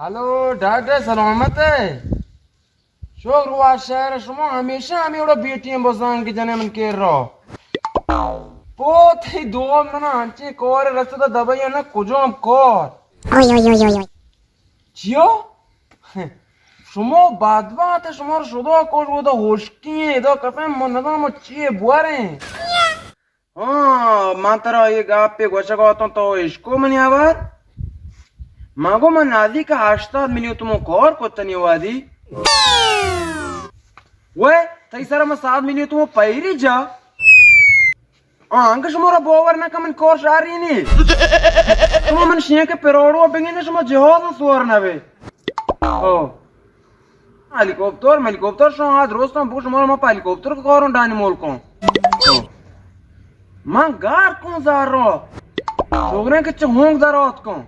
Hello, doctor سلامت ئے؟ شکر واہ شہر، شما ہمیشہ ہمے وڑا بیٹی ہیں بزانگ جنے من کیر رو۔ پوت ہی دو منا انچیں کار رسد دبئی نہ کجام کار۔ چیو؟ شما بدبخت، شما رو شدا کش، وہ تو ہوشکی ہیں، ادا کفن من نظام چیے بواریں۔ ہاں، من ترا یہ گپے گوشگ آتوں، تو اشکو منی ہبر؟ من گو من نزدیک ہشتاد میلیون تومن کار کتنی وادی۔ وے، تئی سر من سات میلیون تومن پیری جا۔ آنکہ شما را باور نہ کن من کار شاری نی۔ شما من شیئے کہ پراڑو بگین شما جہاز سوار نہ بے۔ او۔ ہیلی کاپٹر، ہیلی کاپٹر، شما درستاں بگو، شما ما پہ ہیلی کاپٹر کاروں ڈانی مول کن۔ من گار کن زار رو۔ شوگریں کہ چہ ہونگ در آت کن۔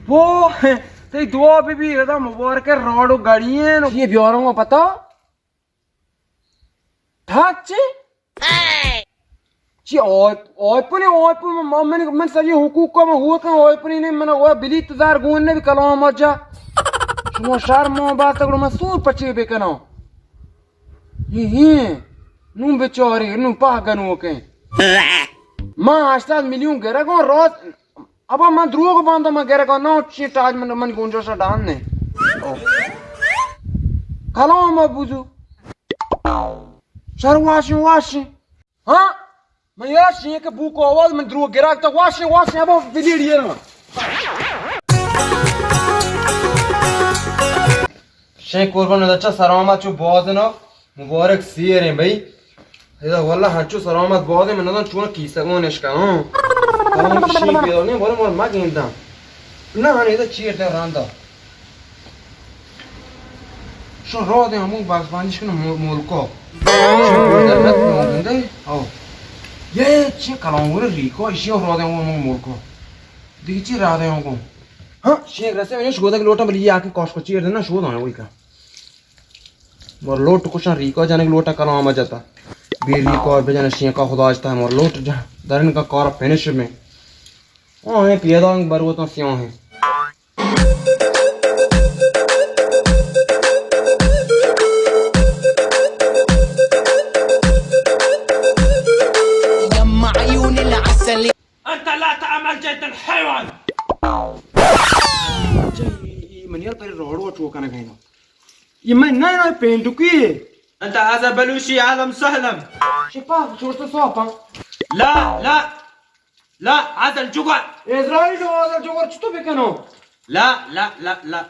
پو، تئی دعا بی بی، ادا مبارک راڑ و گڑی ہیں۔ یہ بیاروں گا پتا؟ ٹھاک چی؟ چی آئی، آئی پنے، آئی پنے، من، من، من سجی حقوق کا من ہوت کن، آئی پنے نے من وہ بلیت زار گون نے بھی کلام جا۔ شما شر ما بات تکڑو من سور پچے بکناں۔ یہ ہیں، نون بیچارے، نون پاہ گنوکیں۔ ما ہشتاد میلیون گرگاں راست، ابا من دروگ باندو من گرگاں، نہ چی ٹاج من، من گنجوشا ڈان نے۔ کلام بوزو۔ شر واشیں، واشیں۔ ہاں؟ من یار شیئے کہ بوکو آواز من دروگ گراک تا واشیں، واشیں، ابا بلیڑ یہ نا۔ شیخ قربان، ادا چا سلامت چو باز نا، مبارک سیر ہیں بھائی۔ ادا واللہ ہنچو سلامت باز ہیں، من نہ چون کیسہ گون اشکا، ہاں۔ سلامت شیخ بیدار نہیں، بولے مور ما گینداں۔ نہ، ہن ادا چیر دے راندا۔ شو رو دے ہمو باز بانش کنو مو-، مولکو۔ شو رو دے مت نو گندے۔ او۔ یہ چی کلام گورے ریکو، اشی رو دے ہمو مولکو۔ دیگه چی را دے ہمو۔ ہاں، شیخ رسے، انش گودا لوٹا بلی یا کہ کوش کو چیر دینا، شو دانا وہی کا۔ مور لوٹ کشاں ریکا جنگ لوٹا کلام جتا۔ بے ریکا بجن شیکا خدا اجتا مور لوٹ جا۔ درن کا کار فنش میں۔ او ہیں پیدا بروتاں سیاہ ہیں۔ انت لا تعمل جيت الحيوان. منی پر روڑو چوکا نہ گئے نا۔ یہ میں نہ نہ پینڈکی۔ انت هذا بلوشي، اهلا وسهلا. شپا چھوڑتا سوپا۔ لا، لا، لا، هذا الجوار. اسرائیل، هذا الجوار چطور بکنو؟ لا، لا، لا، لا.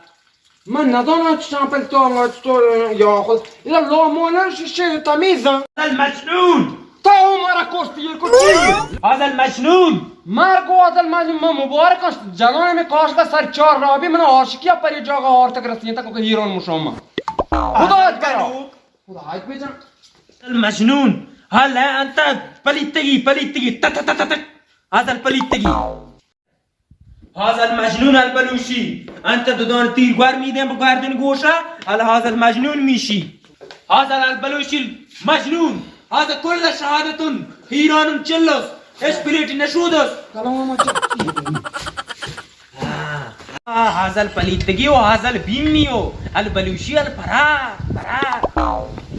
من ندانم چشان پل تو ما چطور یا خود. اینا لامونه شیشه تمیزن. هذا المجنون. تو مرا کشتی کشتی. هذا المجنون. مرگ و هذا المجنون، من مبارک است. جنان می کاش به سر چار رابی من عاشقی پر یه جاگا آرتک رسیدن تا که ایران مشام. خدا اکبر. خدا اکبر جان. المجنون. هلا انت پلیتگی، پلیتگی. تت، تت، تت، تت. هذا الپلیتگی. هذا المجنون البلوشی. انت ددان تیر گور میدن بگردن گوشا. هل هذا المجنون میشی. هذا البلوشی المجنون. هذا كل شهادة. هيران چلس. ايش بليت نشودس. آه، هذا الپلیتگی و هذا البیمی و البلوشی الفرار، فرار.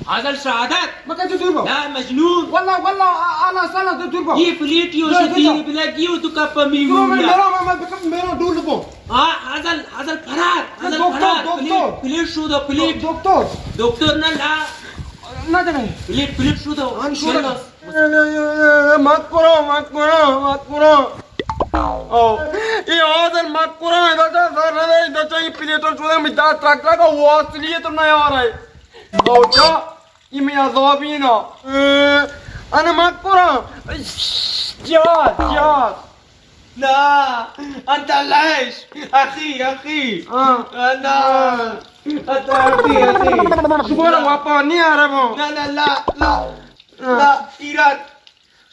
هذا الشهادات. مکہ تو دور با. لا مجنون. والله، والله، آ-، آنا سانا تو دور با. یہ پلیٹی ہو دور، سکتی، دور. یہ بلگی ہو تو کپا می دور، میں میرا، میں، میں بکم، میرا دور لگو. آ، هذا ال-، هذا الفرار، هذا دکتر، الفرار. دکتر. پلیٹ، پلیٹ شو دو، پلیٹ. دکتر. دکتر نہ لا. نہ جنے. پلیٹ، پلیٹ شو دو. آن شو دو. چلو. مت کرو، مت کرو، مت کرو. او، یہ حاضر مت کرو، ادھر سے سر نہ دے، ادھر سے یہ پلیٹوں چھوڑے، میں دس ٹرک ٹرک واصلیے تو نہیں آ رہا ہے. او، کیا؟ یہ میں عذابی نا. انا مت کرو. کیا، کیا؟ لا، انت ليش؟ اخي، اخي. ہاں. لا، انت اخي، اخي. شمارا واپا نہیں آ رہا وہ. لا، لا، لا، لا. لا، ایران.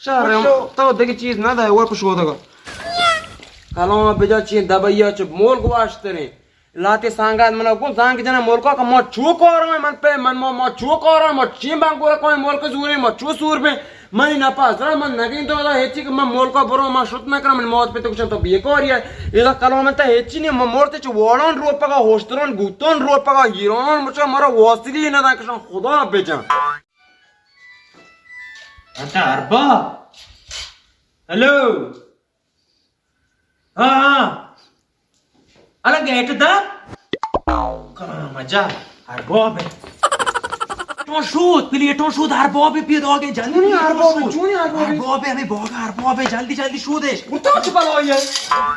شہر تو دگہ چیز نہ دے، وہ پشو دگا. کلام بجا چین دبیا چ مول گواشتنے. لاتے سانگات منا گون زانگ جنا ملکا کہ ما چو کارا، من پہ من ما، ما چو کارا، ما چین بانگورا کوئی ملک زورے، ما چو سور بے. منی نپاس را من نگین تو دا ہچی کہ من ملکا برو، من شت نہ کرم، من موت پہ تو کچھ تو بیکاری ہے۔ ادا کلام تا ہچی نہیں، من مرتے چ وڑان رو پگا، ہوشتران گوتان رو پگا، ہیران مچا مرا واصلی نہ دا کشان خدا بجان۔ انت ارباب۔ ہلو۔ ہاں، ہاں۔ الا گیٹ دار۔ کلام جا، ارباب ہے۔ ٹون شود، پلیٹون شود، ارباب ہے، پیدا گئے، جلدی چونی پلیٹون ارباب ہے، شود۔ چونی ارباب ہے؟ ارباب ہے، ہمیں باغ ارباب ہے، جلدی، جلدی شودش۔ گڑا تو چی بلایی ہے؟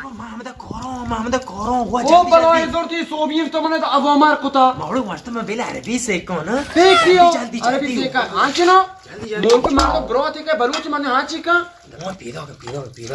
محمد کورو، محمد کورو، وہ او جلدی، بلایی جلدی۔ زور تی سوبی تو من تو عوامار کتا۔ ماڑو ماشتا من بیل عربی سیکھاں نا۔ دیکھیو، جلدی، جلدی، عربی جلدی۔ سیکھا، ہاں چی نا؟ جلدی، جلدی۔ ملک مردم برات کے بلوچ من ہاں چی کا؟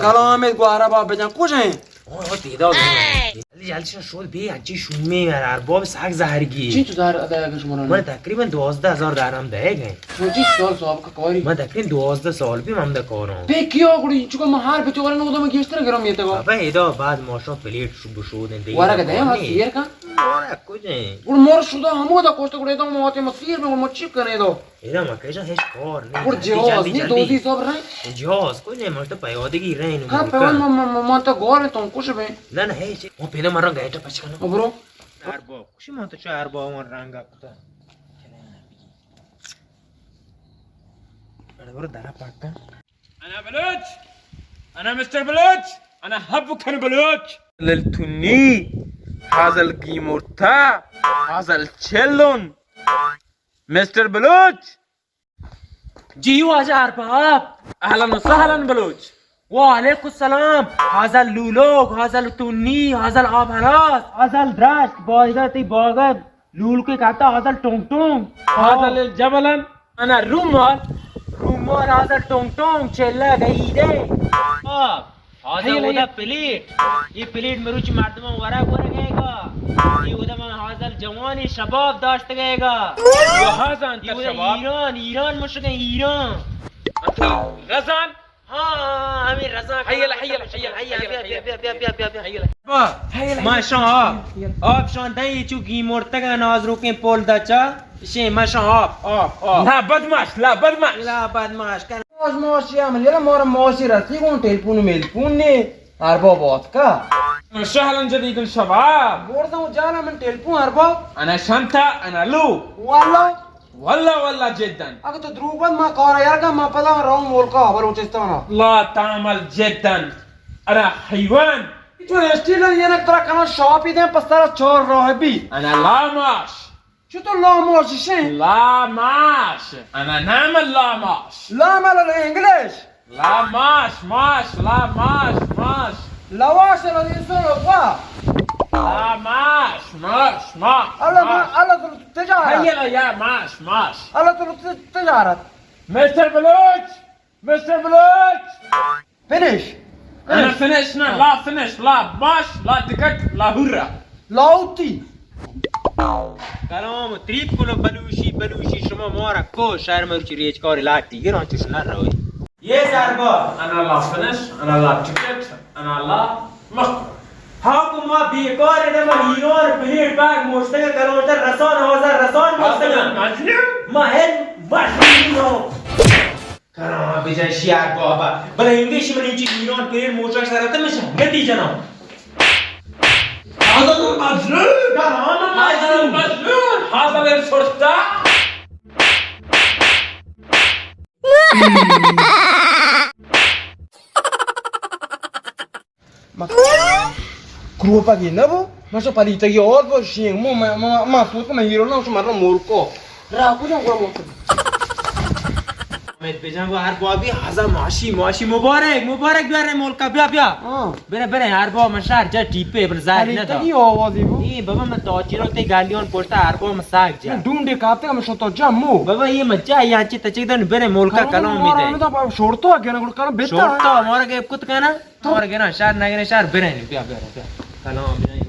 کلام گوارا با بجان کجا ہیں؟ او، او، پیدا ہو گئے۔ جلدی، جلدی شو، شود بی، انچی شومیں یار، ارباب ساگ زہرگی۔ چی تو زہر ادا کہ شما من تقریباً دوازدہ ہزار درہم دے گئے۔ پچیس سال صاحب کا کاری۔ من تقریباً دوازدہ سال بی من دا کاروں۔ پہ کیا گڑی، چکا من ہر بچو ورن اودا من گیشتر گرم یہ تگا۔ بابا، ادا بعد ماشا پلیٹ شو بشو دیں دے۔ ورگ دے، ہاں، سیر کا۔ ورگ کجا ہیں؟ گڑ مور شدا ہمو دا کوشت گڑے دا موتے مسیر میں مچی کنے دو۔ ادا ما کجا ہیچ کار نہیں۔ گڑ جہاز نہیں، دوزی صاحب رہے۔ جہاز کو نہیں، ماشتا پیادگی رہے نو ہاں، ملکا۔ پیوان ما، ما، ما، ما تا گور ہے، تو کچھ بھی۔ نہ، نہ، ہیچ۔ وہ پیدا مرا گیٹ پچ کنا۔ ابرو۔ ارباب، خوشی ما تو چا ارباب ون رنگا کتا۔ ارے برو درا پاک کن۔ انا بلوچ، انا مسٹر بلوچ، انا حب کن بلوچ۔ للتونی، حاصل گیمورتا، حاصل چلون۔ مسٹر بلوچ۔ جی واجہ ارباب۔ اہلاً و سہلاً بلوچ۔ وعلیکم السلام۔ حاضر لولوک، حاضر تونی، حاضر آب ہلاس، حاضر درشت، بایدہ تی باغت، لولکے کتا حاضر ٹونگ ٹونگ۔ حاضر جبلاً، انا رومال۔ رومال حاضر ٹونگ ٹونگ، چلہ گئی دے۔ آب۔ حاضر ہیل، اودا ہیل۔ پلیٹ۔ یہ پلیٹ مروچی مردمان ورگ ورگ گئے گا۔ یہ اودا من حاضر جوانی شباب داشت گئے گا۔ یہ حاضر انت یہ اودا شباب۔ ایران، ایران مشکن ایران۔ انت رزان؟ ہاں، ہاں، ہاں، ہمیں رزان۔ ہیل، ہیل، ہیل، ہیل، ہیل، بیا، ہیل۔ بیا، بیا، بیا، بیا۔ ہیل، ہیل۔ ما شان آپ۔ آپ شان دیں یہ چو گی مرتگا ناز روکیں پول دا چا۔ شے ما شان آپ، آپ، آپ۔ لا بدماش، لا بدماش۔ لا بدماش کر۔ موش موشی ہم یلا مور موشی رسی گون ٹیلیفون میلیفون نے ارباب آتکا۔ شهلا جديدا شباب. برزا و جانا من ٹیلیفون ارباب. انا شنتا انا لو. والله. والله والله جدا. اگه تو دروغ بند ما کارا یرگا ما پدا رو ملکا بلوچستانا. لا تعمل جدا. انا حيوان. تو اسٹیل یه نک ترا کنا شاپی دیں پس ترا چهار راه بی. انا لا ماش. چطور لاماش شے؟ لا ماش. انا نام لا ماش. لا مال انگلش. لا ماش، ماش، لا ماش، ماش. لواش الانسان القا. لا ماش، ماش، ماش. الله ما، الله تو تجارت. هيا يا ماش، ماش. الله تو تجارت. مستر بلوچ، مستر بلوچ. فنش. انا فنش، نا، لا فنش، لا ماش، لا ٹکٹ، لا ہورا. لاوتی. کلام تریپ کنو بلوشی، بلوشی شما مارا کو شہر مروچی ریچ کاری لاٹی گران چوش نہ روی. یہ سرباز. انا لا فنش، انا لا ٹکٹ، انا لا مخ. ہاں کو ما بیکار ہے ما ایران پلیٹ بیگ موشتگا کلوٹر رسان ہزار رسان موشتگا. مجنون. ما ہے مجنون. کراں بجن شیار بابا. بلے انگش من انچی ایران پیر موچاش سرا تمشا نتیجہ نہ. هذا المجنون. کراں مجنون. هذا المجنون. هذا الفرطة. ما کروپگی نبو، ما شو پلیتگی آز بو شینگ مو، ما، ما، ما سوچ ما ہیرو نہ شو مرنا مورکو. را کجا گرا مورکو. امید بجان گو ہر بابی ہزا ماشی، ماشی مبارک، مبارک بیارے ملکا، بیا، بیا. ہاں. برے، برے، ہر باب من شہر جا ٹیپے، بل زار نہ دا. پلیتگی آوازی بو. اے بابا من تاجرو تے گالیون پوشتا ہر باب من ساگ جا. ڈونڈے کاتے ہم شو تو جا مو. بابا یہ مجا یا چی تچے دن برے ملکا کلام می دے. شورتو اگے نہ گڑ کلام بیتا. شورتو ہمارا گیپ کت کنا. تو اور گنا شہر نہ گنا شہر برے، بیا، بیا، بیا. کلام بیا.